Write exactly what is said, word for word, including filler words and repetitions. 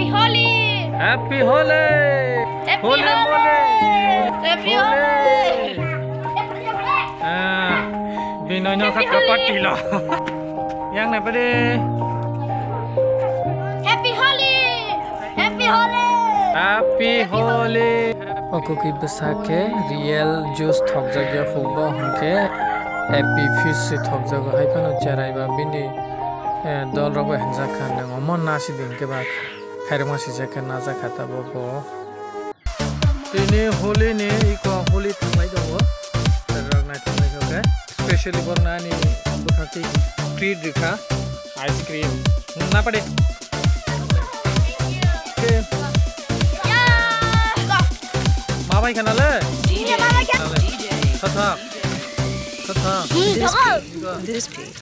Holi! Happy Holi! Happy Holi Holi! Moli! Happy Holi! Ah, Binoy no khat kapati lo. Yang na pade. Happy Holi! Happy Holi! Happy Holi! Oku ki bwsa khe real juice thokjak ya hukbo hwnkhe happy fish se thokjago hai phano cherai ba bini, eh, dol rok bai hwnjak kha nang omo nasi din khe ba. Khairokma sijak khe najak kha tabuk bo. Tini Holi ni iko Holi thanglai tongo. Rok naithok naithok khe. Specially borok no ani bwkhak twi treat rikha. Ice cream. Na pade. Okay. Ma bai khana le? Thotha. Thotha. This piece.